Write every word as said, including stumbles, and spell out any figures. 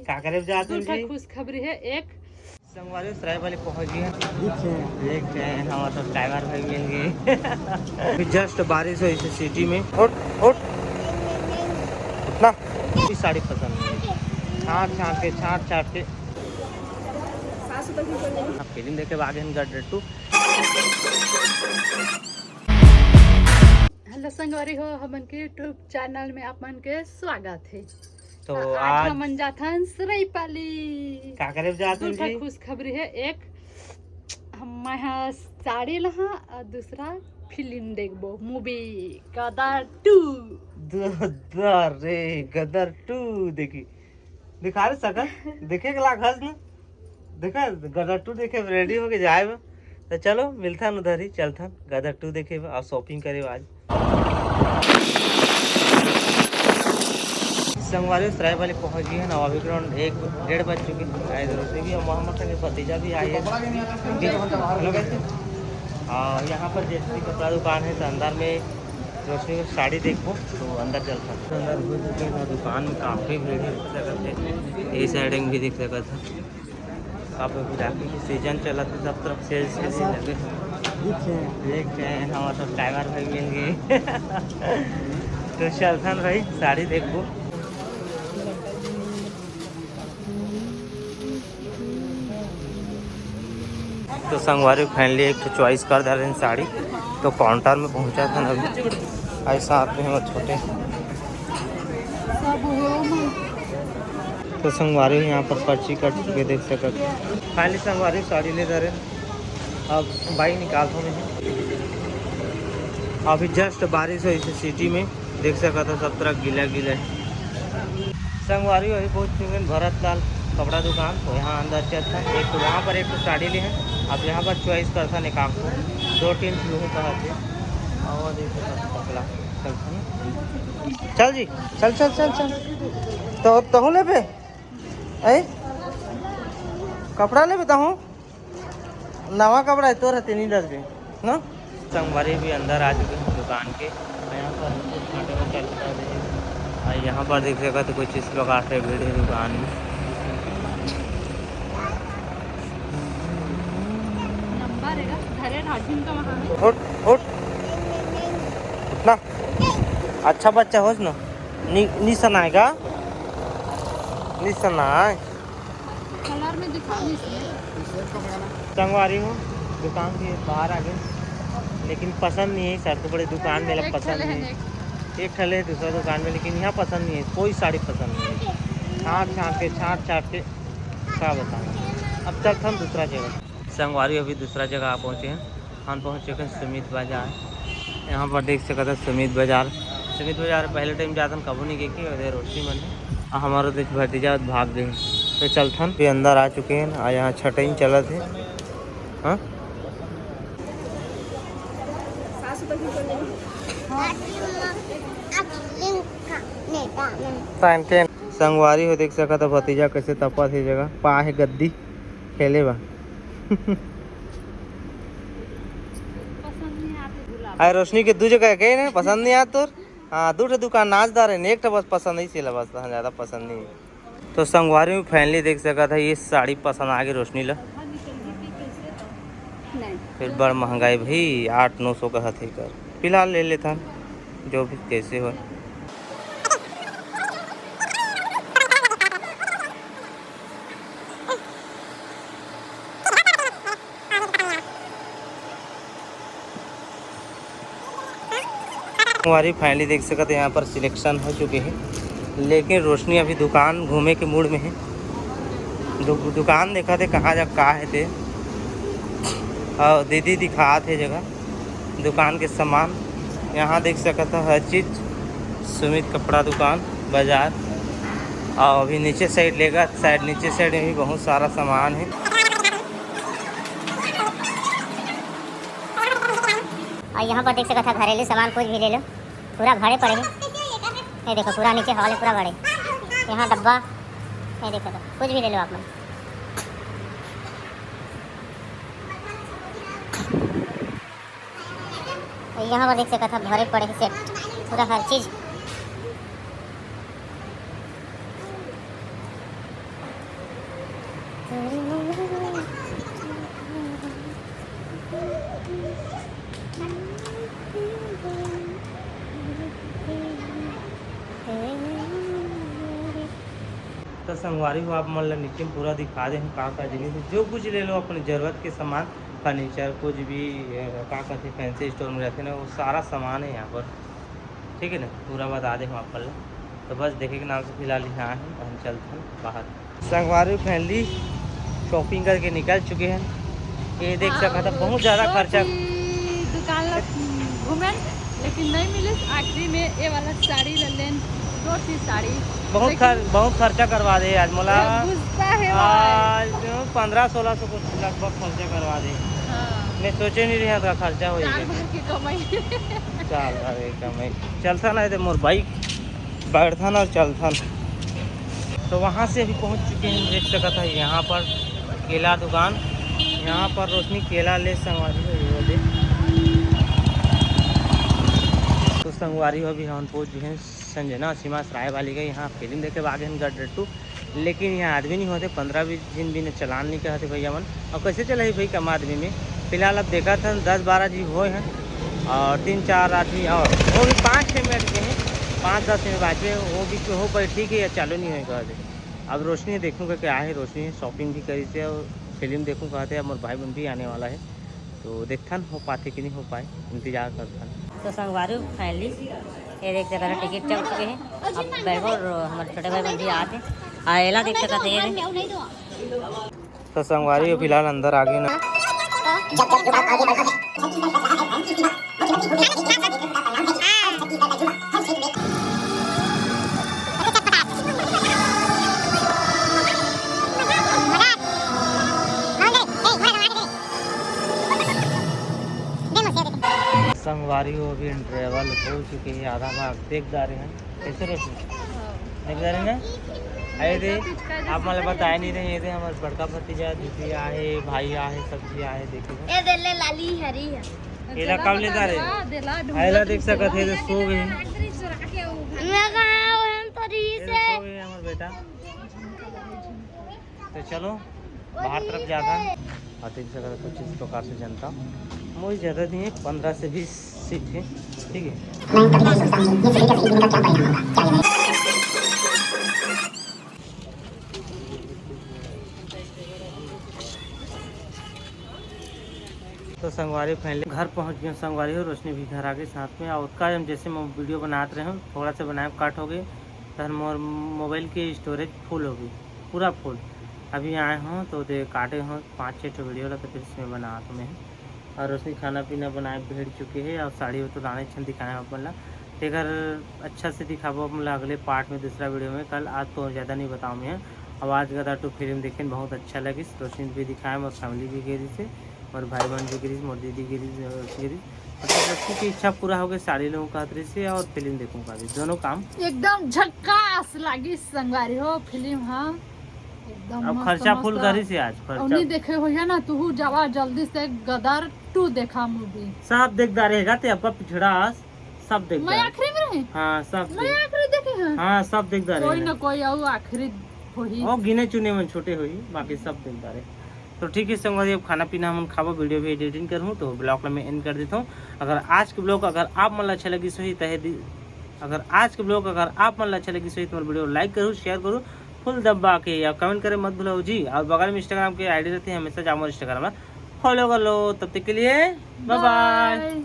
का करे जात हन दूसरा जी? खुशखबरी है एक। संगवारी, सराय वाले पहुंच गए हैं। ठीक है। ठीक है, हम तो ड्राइवर भाई मिल गए। अभी जस्ट बारिश हुई इस सिटी में। उठ, उठ। उठना। ये साड़ी पसंद है। छाट छाट के, छाट छाट के। सात सौ तक निकल जाएंगे। अब फिल्म देखे भाग हैं गदर टू। हेलो संगवारी हो, हमन के YouTube चैनल में आप मन के स्वागत है। तो आ, आज आज हमन जाथन सरायपाली। का करे जात हन दूसरा जी? खुशखबरी है एक, हम मैं हा साड़ी लहा और दूसरा फिल्म देखबो, मूवी गदर टू। गदर रे, गदर टू देखी। दिखा रे सकल, देखे के लाग हस न? देखा, गदर टू देखे रेडी होके जाए बा। तो चलो मिलथन उधर ही, चलथन गदर टू देखे बा और शॉपिंग करे बा आज। संगवारी, सराय वाले पहुंच गए हैं ना, अभी ग्राउंड एक डेढ़ बज चुके हैं। इधर से भी हम, हमारे संगे भतीजा भी आए हैं। हेलो कैसे? और यहाँ पर जैसे कपड़ा दुकान है तो अंदर में रोशनी को साड़ी देखबो तो अंदर चलता। अंदर घुस चुके हैं, दुकान में काफी भीड़ है, देख सकत है। ये साइड में भी देख सकत है, अब राखी के सीजन चलत है, सब तरफ सेल सेल ही लगे। ठीक है, हम तो ड्राइवर भाई मिल गए। तो चलथन भाई, साड़ी देखबो। तो संगवारी, फाइनली एक ठो चॉइस कर डाले साड़ी। तो काउंटर में पहुंचा था ना अभी। ऐसा आते हैं वो छोटे। तो संगवारी, यहाँ पर पर्ची कट चुके, देख सकत। फाइनली संगवारी, साड़ी ले डाले। अब बाइक निकालता हूँ मैं। अभी जस्ट बारिश हुई इस सिटी में, देख सकत हो सब तरफ गीला गीला है। संगवारी, वही बहुत चुंगन भरत लाल कपड़ा दुकान, तो यहाँ अंदर चलता है। एक तो वहाँ पर एक तो साड़ी ली है, अब यहाँ पर चॉइस करता है काम को, दो तीन लूहू कहा थे। और देख सकत हो पतला, चलता है। चल जी, चल चल चल चल। तो तहूँ लेबे? ऐ, कपड़ा लेबे तहूँ? नवा कपड़ा है तोर, तेनी डर के ना। संगवारी भी अंदर आ चुके हैं दुकान के। और यहाँ पर कुछ छांटे में चल रहा है। और यहाँ पर देख सकते हो कुछ इस प्रकार से भीड़ है दुकान में। नंबर है ना, धरे राजन का वहाँ में। उठ, उठ। उठना। अच्छा बच्चा होस ना। नि-, निशाना आएगा। निशाना आए। कलर में दिखा नहीं इसमें। संगवारी हो, दुकान के बाहर आ गए, लेकिन पसंद नहीं है सर, तो बड़े दुकान में लग एक पसंद ठले नहीं है। है, एक ठले है दूसरा दुकान में, लेकिन यहाँ पसंद नहीं है, कोई साड़ी पसंद नहीं है। छाट छाट के, छाट छाट के, क्या बताऊँ। अब चलते हम दूसरा जगह। संगवारी अभी दूसरा जगह आ पहुँचे हैं। हम पहुँच चुके हैं सुमित बाजार। यहाँ पर देख सकत है सुमित बाजार। सुमित बाजार पहले टाइम जातन, कबू नहीं गए कि उधर रोटी मन है। आ हमारा देख भतीजा भाग गए, तो चलथन भी अंदर आ चुके हैं। आ यहाँ छटई चलत है। हाँ, संगवारी हो देख सकत है भतीजा कैसे तपत है, जगह पा है गद्दी खेले बा। पसंद नहीं आते गुलाब। अरे रोशनी के दू जगह गए ना, पसंद नहीं आत तोर। हाँ, दू ठो दुकान नाचदार है, एक ठो बस पसंद है, इसीलिए बस हाँ, ज्यादा पसंद नहीं है। तो संगवारी में फाइनली देख सकत है, ये साड़ी पसंद आ गई रोशनी ला। नहीं। फिर बड़ महंगाई भाई, आठ नौ सौ का हथे कर, फिलहाल ले लेता हूँ, जो भी कैसे हो। संगवारी फाइनली देख सकत है, यहाँ पर सिलेक्शन हो चुके हैं, लेकिन रोशनी अभी दुकान घूमे के मूड में है। दु-, दुकान देखत है कहाँ जा का है ते, और दीदी दिखात है जगह दुकान के सामान। यहाँ देख सकत हो हर चीज, सुमित कपड़ा दुकान, बाजार, और अभी नीचे साइड लेगा, साइड नीचे साइड में भी बहुत सारा सामान है। और यहाँ पर देख सकत हो घरेलू सामान कुछ भी ले लो, पूरा भरे पड़े हैं। ये देखो पूरा नीचे हॉल है, पूरा भरे। यहाँ डब्बा, ये देखो तो कुछ भी ले लो आप मन। और यहाँ पर देख सकत हो भरे पड़े हैं सेट, पूरा हर चीज। तो संगवारी हो, आप मन ल नीचे में पूरा दिखा दे हूँ का का जिनिस हे। जो कुछ ले लो अपने जरूरत के सामान, फर्नीचर, कुछ भी, अ, का कहते फैंसी स्टोर में रहते ना, वो सारा सामान है यहाँ पर। ठीक है ना, पूरा बता दे हूँ आप मन ल। तो बस देखे के नाम से फिलहाल यहाँ है, हम चलते हैं बाहर। संगवारी फैमिली शॉपिंग करके निकल चुके हैं। ये देख हाँ, सकत ह, बहुत ज्यादा दो खर्चा। ठी दुकान ला घूमेन, लेकिन नहीं मिलिस। आखिरी में ये वाला साड़ी ला लेन, दो ठी साड़ी। बहुत लेकिन खर-, बहुत खर्चा करवा दे आज मोला। गुस्सा है भाई। आज पंद्रह सोलह सौ कुछ लगभग खर्चा करवा दे। हाँ। मैं सोचे नहीं रहा था खर्चा हो चार भर की कमाई। चार भर की कमाई। चलता ना, ये मोर बाइक बैठथन और चलथन। तो वहाँ से अभी पहुँच चुके हैं, देख सकत है यहाँ पर केला दुकान। यहाँ पर रोशनी केला ले संगवारी हो, ये दे। तो संगवारी हो, अभी हम पहुँच गए हैं संजना सिनेमा सराय वाली के। यहाँ फिल्म देखे आगे हैं गड्डू। लेकिन यहाँ आदमी नहीं होते, पंद्रह बीस दिन भी ने चलान नहीं कहते भैया मन। और कैसे चला ही भाई कम आदमी में? फिलहाल अब देखा था दस बारह जी हुए हैं और तीन चार आदमी और वो भी पाँच छः मिनट के हैं, पाँच दस मिनट बाँचे, वो भी हो पाए ठीक है या चालू नहीं होए कहते। अब रोशनी देखूँगा क्या है, रोशनी शॉपिंग भी करी से और फिल्म देखूँ कहते, अब मोर भाई बहन भी आने वाला है। तो देखथन हो पाथे कि नहीं हो पाए, इंतजार करथन। तो संगवारी फाइनली ये देख सकत ह टिकट चल चुके हैं। अब बैठो और हमारे छोटे भाई बन भी आते हैं। आ एला देख सकत है ये। तो संगवारी हो फिलहाल अंदर आ गए ना। संगवारी हो अभी ट्रेवल हो चुके हैं, आधा भाग देख जा रहे हैं। कैसे रोशनी? देख जा रहे हैं ना? अरे दे, आप मतलब बताए नहीं रहे, ये दे हमारे बड़का भतीजा, दीदी आहे, भाई आहे, सब जी आहे, देखिए। ए दे ले लाली हरी है। एला कब ले जा रहे? एला देख सकत है, ये सो गए। मैं कहाँ हूँ? हम तो रही ये से। सो गए हमारे बेटा। तो चलो बाहर तरफ जाता है। और देख सकते हो कुछ इस प्रकार से जनता, मोई ज़्यादा नहीं है, पंद्रह से बीस सीट है, ठीक है। तो संगवारी फाइनली घर पहुंच गए, संगवारी हो, रोशनी भी घर आ गई साथ में। और का हम जैसे मैं वीडियो बनाते रहे हूँ, थोड़ा सा बनाए कट हो गए, तो मोर मोबाइल के स्टोरेज फुल हो गई, पूरा फुल। अभी आए हों तो दे काटे हों पाँच छः ठो वीडियो ला, तो फिर इसमें बना तो मैं। और उसने खाना पीना बनाए बैठ चुके हैं और साड़ी तो लाने छन दिखाए अपन ला। तेकर अच्छा से दिखाबो अपन ला अगले पार्ट में, दूसरा वीडियो में। कल आज तो ज़्यादा नहीं बताऊँ मैं। अब आज गदा टू फिल्म देखें, बहुत अच्छा लगिस। रोशनी भी दिखाए, मोर फैमिली भी गे रहिस हे, मोर भाई बहन भी गे रहिस, मोर दीदी गे रहिस, मोर गे रहिस। मतलब लड़की की इच्छा पूरा हो गई, साड़ी लूँ कहत रहिस हे और फिल्म देखूँ कहत रहिस, दोनों काम। एकदम झक्कास लागिस संगवारी हो फिल्म, हाँ। एकदम अब मस्त, खर्चा फुल मस्त। करिस हे आज, खर्चा। अउ नहीं देखे होइहा ना, तुहू जावा जल्दी से गदर टू देखा मूवी। सब देखदा रहेगा ते, आपका पिछड़ा आस, सब देखदा मैं रहे। आखिरी में रहे? हाँ, सब मैं देख। आखिरी देखे हैं? हाँ, सब देखदा कोई रहे। ना कोई अउ आखिरी होही। ओ गिने चुने मन छोटे होही, बाकी सब देखदा रहे। तो ठीक है संगवारी, अब खाना पीना हमन खाबो, वीडियो भी एडिटिंग करहूँ, तो ब्लॉग ला मैं एंड कर देता हूँ। अगर आज के ब्लॉग अगर आप मन ला अच्छा लगिस होही, तहे दि-, अगर आज के ब्लॉग अगर आप मन ला अच्छा लगिस होही, तो मोर वीडियो लाइक करू, शेयर करू, फुल दबा के, या कमेंट करे मत भूलो जी। और बगल में इंस्टाग्राम के आईडी रहते हैं, हमेशा जाओ मोर इंस्टाग्राम में फॉलो कर लो। तब तक के लिए बाय बाय। बाय।